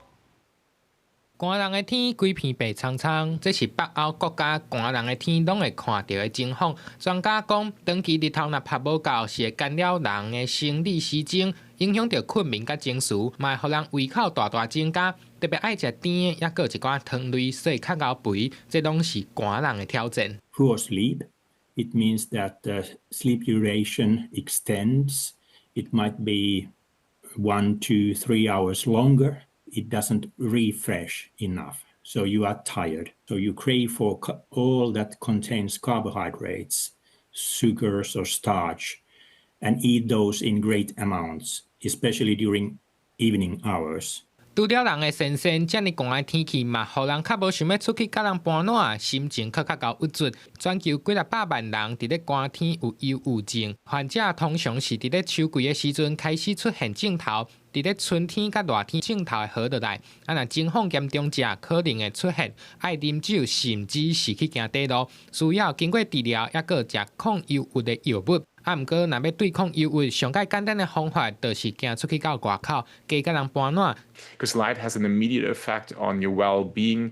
寒人的天，規片白蒼蒼，這是北歐國家寒人的天攏會看著的情況。專家講，長期日頭若曝無夠，是會干擾人的生理時鐘，影響著睏眠佮情緒，嘛會予人胃口大大增加。特別愛食甜的，抑閣有一寡糖類，所以較𠢕肥，這攏是寒人的挑戰。 Poor sleep, it means that the sleep duration extends. It might be 1, 2, 3 hours longer. It doesn't refresh enough. So you are tired. So you crave for all that contains carbohydrates, sugars or starch, and eat those in great amounts, especially during evening hours. 除了人的神仙，遮爾寒的天氣嘛，予人較無想欲出去佮人搬暖，心情閣較𠢕鬱卒。全球幾若百萬人佇咧寒天有憂鬱症，患者通常是佇咧秋季的時陣開始出現症頭，佇咧春天佮熱天症頭會好落來。啊，若情況嚴重者，可能會出現愛啉酒，甚至是去行短路，需要經過治療，抑閣食抗憂鬱的藥物。啊，毋過若欲對抗憂鬱，上蓋簡單的方法，就是行出去到外口，加佮人搬暖。 Because light has an immediate effect on your well-being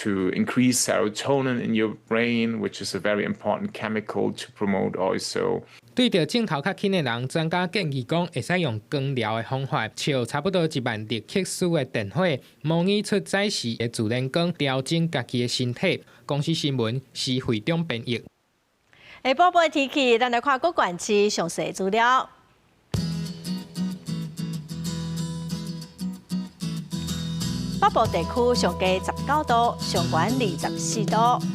to increase serotonin in your brain, which is a very important chemical to promote also. 對著症頭較輕的人，專家建議講，會使用光療的方法，照差不多1萬日克斯的電火，模擬出早時的自然光，調整家己的身體。公視新聞施惠中編譯。下晡晡的天氣，咱來看各縣市詳細資料。北部地區上低19度，上懸24度。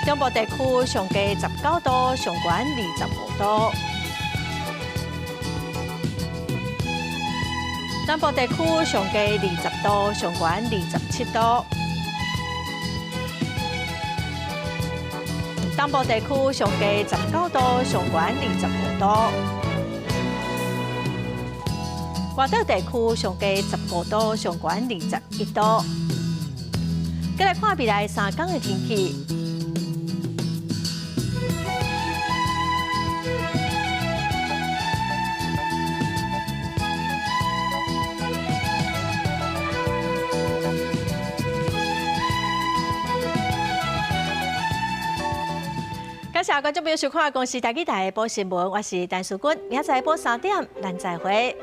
中部地區上低19度，上懸25度。南部地區上低20度，上懸27度。東部地區上低19度，上懸25度。外島地區上低15度，上懸21度。再來看未來3天的天氣。感謝觀眾朋友收看《公視台語台》報新聞，我是陳淑君，明仔載晡3點，咱再會。